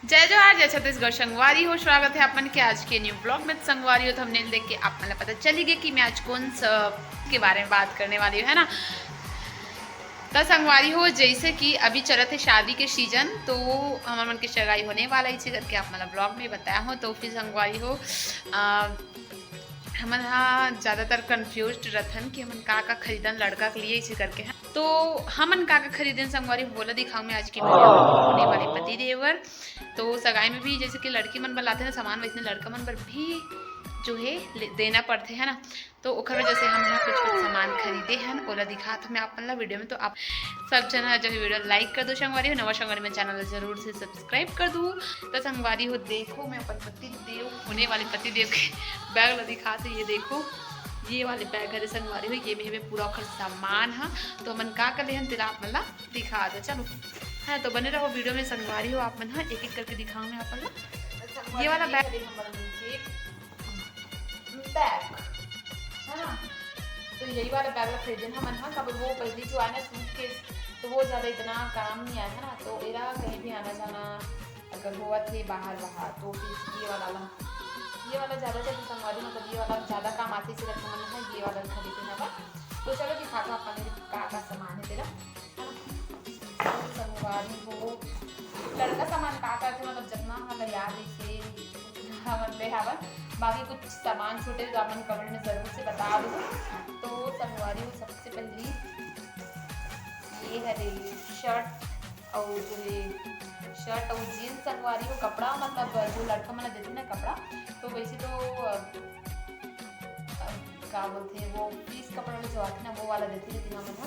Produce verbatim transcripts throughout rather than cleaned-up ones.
जय जोहार, जय छत्तीसगढ़ संगवारी हो। स्वागत है आप मन के आज के न्यू ब्लॉग में। संगवारी हो, थंबनेल देख के आप मन ला पता चली गया कि मैं आज कौन सा के बारे में बात करने वाली हूँ, है ना। तो संगवारी हो, जैसे कि अभी चलत है शादी के सीजन, तो हमर मन के सगाई होने वाला है, इसे करके आप मन ला ब्लॉग में बताया हूँ। तो फिर संगवारी हो, आ, हमन हा ज़्यादातर कंफ्यूज रथन कि हमन का का खरीदन लड़का के लिए, इसे करके है। तो हमन का का खरीदन संगवारी हो, बोला दिखाऊँ मैं आज की वीडियो में होने वाले पति देवर। तो सगाई में भी जैसे कि लड़की मन बर लाथे ना सामान, वैसने लड़का मन बर भी जो है ले- देना पड़थे, है ना। तो ओखर वजह से हमन हा कुछ कुछ सामान खरीदे हन, ओला दिखात हूँ मैं आप मन ला वीडियो में। तो आप सब झन हा जो है वीडियो लाइक कर दो संगवारी हो, नवा संगवारी में चैनल ला जरूर से सब्सक्राइब कर दो। तो संगवारी हो, देखो मैं अपन पति देव, होने वाले पति देव के बैग ला दिखात हूँ। ये देखो, ये वाले बैग हरे संगवारी हो, ये में हवे पूरा ओखर सामान हा। तो हमन का का लेहन तेला आप मन ला दिखा दो, चलो। हाँ, तो बने रहो वीडियो में संगवारी हो, आप मन हा एक एक करके दिखाऊँ मैं आप मन ला। ये वाला बैग, बैग, है ना। तो यही वाला बैग ला खरीदे हमन हा, काबर वो पहली जो आया ना सूटकेस, तो वो ज़्यादा इतना काम नहीं आया, है ना। तो एला कहीं भी आना जाना अगर होवत हे बाहर बाहर, तो फिर ये वाला ला, ये वाला ज़्यादा चलथे संगवारी, मतलब ये वाला ज़्यादा काम आथे, इसे करके हमन हा ये वाला खरीदे हवन। तो चलो दिखाता हूँ आप मन ला का का सामान है तेरा। संगवारी हो, लड़का सामान का का थे, मतलब जितना हमन ला याद है, इसे हमन ले हवन। बाकी कुछ सामान छूटे तो आप मन कमेंट में जरूर से बता दो। तो संगवारी हो, सबसे पहली ये हरे शर्ट और जो है शर्ट और जींस संगवारी हो, कपड़ा मतलब जो लड़का मन ला देथे ना कपड़ा, तो वैसे तो अ, अ, का बोलथे वो पीस कपड़ा में जो आथे ना वो वाला देथे, लेकिन हमन हा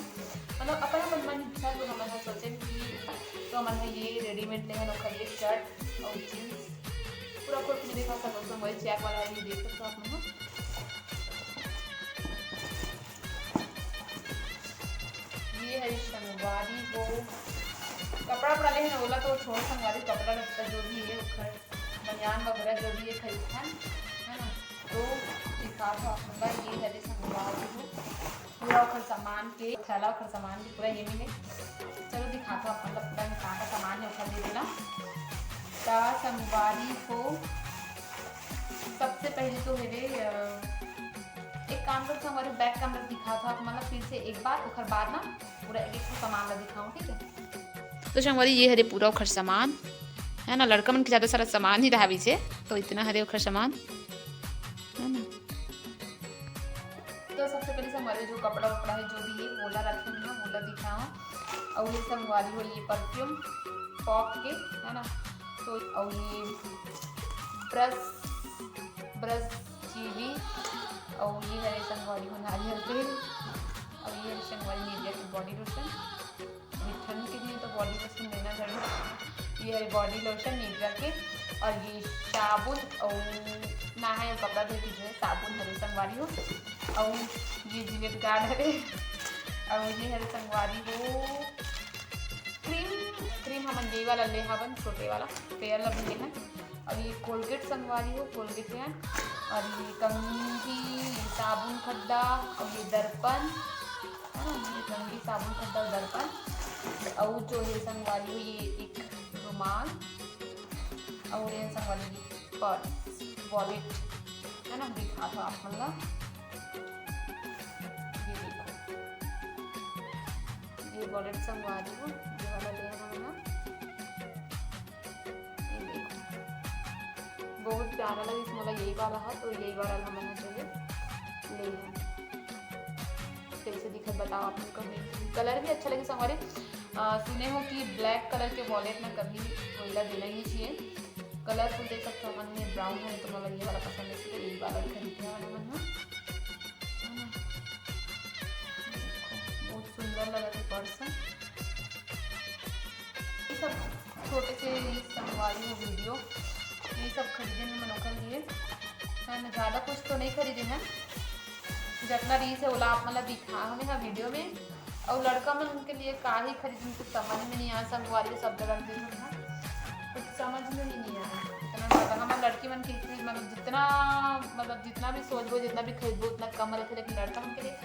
मतलब अपन अपन मन इच्छा तो हमन हा सोचे कि तो हमन हा ये रेडीमेड लेहन ओखर लिए शर्ट और जींस पूरा खोल के दिखा सकत हो, वही चेक वाला ये देख सकते हो आप मन हा। ये है संगवारी हो, कपड़ा उपड़ा लेहन ओला तो छोड़ संगवारी, कपड़ा लत्ता जो भी है ओखर बनियान वगैरह जो भी है खरीदथन, है ना। तो दिखात हो आप मन ला, ये हरे संगवारी हो पूरा ओखर सामान के थैला, ओखर सामान के पूरा ये में है। चलो दिखात हो आप मन ला पूरा में का का सामान है ओखर दे देना। का संगवारी हो, सबसे पहले तो मेरे अ, एक काम कर संगवारी, बैक कैमरा दिखात हो आप मन ला फिर से एक बार, ओखर बाद ना पूरा एक एक ठो सामान ला दिखाऊँ, ठीक है। तो संगवारी ये हरे पूरा ओखर सामान, है ना, लड़का मन के ज़्यादा सारा सामान ही रहा वैसे, तो इतना हरे ओखर सामान, है ना। तो सबसे पहले संगवारी जो कपड़ा उपड़ा है जो भी है वोला रखे हुए हैं, वोला दिखाओ। और ये संगवारी हो ये परफ्यूम पॉप के, है ना। तो और ये ब्रश, ब्रश जेली, और ये हरे संगवारी हो नारियल तेल, और ये हरे संगवारी निविया के बॉडी लोशन। अभी ठंड के दिन तो बॉडी लोशन लेना जरूरी है। ये है बॉडी लोशन निविया के, और ये साबुन और नहाए कपड़ा धोए के जो है साबुन हरे संगवारी हो, और ये जिलेट गार्ड हरे, और ये हरे संगवारी हो क्रीम। क्रीम हमन ये वाला ले हवन, छोटे वाला फेयर लवली ले हन। और ये कोलगेट संगवारी हो, कोलगेट है। और ये कंघी, ये साबुन खड्डा, और ये दर्पण, है ना, ये कंघी, साबुन खड्डा और दर्पन। और जो है संगवारी हो ये एक रुमाल और ये संगवारी ये पर्स, वॉलेट, है ना, दिखात हो आप मन ला। ये देखो, ये वॉलेट संगवारी हो, ये वाला ले हन हमन हा। ये देखो, बहुत प्यारा लगिस मोला यही वाला हा, तो यही वाला हमन हा जो है ले हन। कैसे दिखत बताओ आप मन कमेंट में। कलर भी अच्छा लगे संगवारी। अ, सुने हो कि ब्लैक कलर के वॉलेट ना कभी कोई ला देना ही चाहिए। कलरफुल देख सकते हो, मन में ब्राउन है तो मोला ये वाला पसंद है, तो यही वाला खरीदने वाला मन है, है ना। देखो, बहुत सुंदर लगा थे पर्स है। ये सब छोटे से ये संगवारी हो वीडियो, ये सब खरीदे में मन ओकर लिए, है ना, ज़्यादा कुछ तो नहीं खरीदे हैं। जितना रहीस है ओला आप मन ला दिखा हमें हा वीडियो में। और लड़का मन के लिए का ही खरीदन, कुछ समझ में नहीं आया। संगवारी के सब जगह देख रहे हैं, कुछ समझ में ही नहीं आया। इतना ज़्यादा हमारे लड़की मन के इतनी, मतलब जितना, मतलब जितना भी सोचबो, जितना भी खरीदबो उतना कम रहते, लेकिन लड़का मन के लिए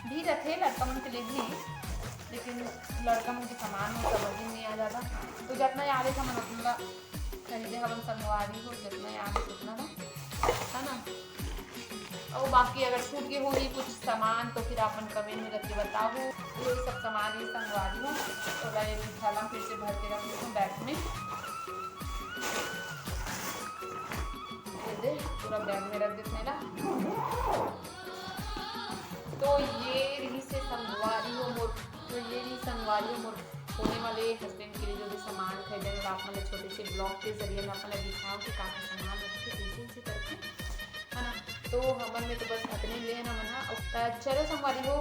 भी रहते, लड़का मन के लिए भी, लेकिन लड़का मन के सामान में समझ ही नहीं आ जाता। तो जितना याद है हमन उतना दे हवन संगवारी हो, जितना याद है उतना ना, है ना। और बाकी अगर छूट गए होही कुछ सामान तो फिर आपन comment में करके बताओ। ये सब सामान ये संगवारी हो, तो ला ये थैला फिर से भर के रख लेते हैं बैग में। ये दे पूरा बैग में रख देते हैं ना। तो ये रही से संगवारी हो मोर, तो ये रही संगवारी हो मोर होने वाले husband के लिए जो भी सामान खरीदे हैं, आप मतलब छोटे से vlog के जरिए मैं अपना दिखाऊँ कि कहाँ सामान रखे, कैसे कैसे करके, है ना। तो हमन में तो बस अतने ले ना मना। अब चलो संगवारी हो,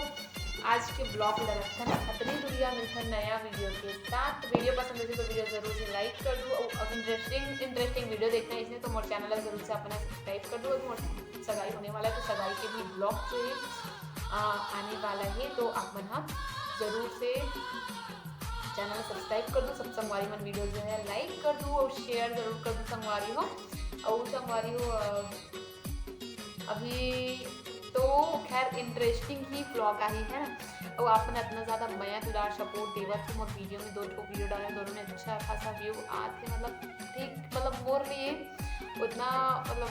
आज के vlog ल रखथन अतने दूरिया, मिलथन नया video के साथ। Video पसंद है तो video जरूर से like कर दो, और अब interesting interesting video देखना है इसमें तो मोर channel ला जरूर से अपना subscribe कर दो। और मोर सगाई होने वाला है तो सगाई के भी vlog जो है आ, आने वाला है, तो आप मन ह जरूर से channel subscribe कर दो, सब संगवारी मन video जो है like कर दो और share जरूर कर दो संगवारी हो। और संगवारी हो, अ, अभी तो खैर interesting ही vlog आही है ना। और आप मन इतना ज्यादा मया दुलार support देवत हो मोर video में, दो ठो video डाले, दोनों में अच्छा खासा view आत है, मतलब ठीक, मतलब मोर लिए उतना मतलब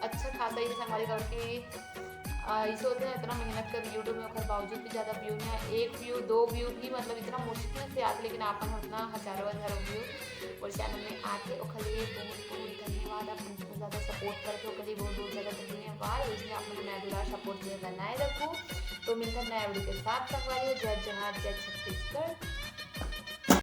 अच्छा खासा ही संगवारी करके अ, इसे होते हैं इतना मेहनत कर YouTube में, ओकर बावजूद भी ज्यादा view नहीं आए, एक view दो view भी मतलब इतना मुश्किल से आते, लेकिन आप मन उतना हजारों हजारों view मोर channel में आके ओकर लिए बहुत बहुत धन्यवाद। आप मन इतना ज्यादा support करके ओकर लिए बहुत बहुत ज्यादा धन्यवाद। और इसमें आप मन नया दुलार support जो है बनाए रखो। तो मिलता है नया video के साथ संगवारी हो। जय जोहार, जय छत्तीसगढ़।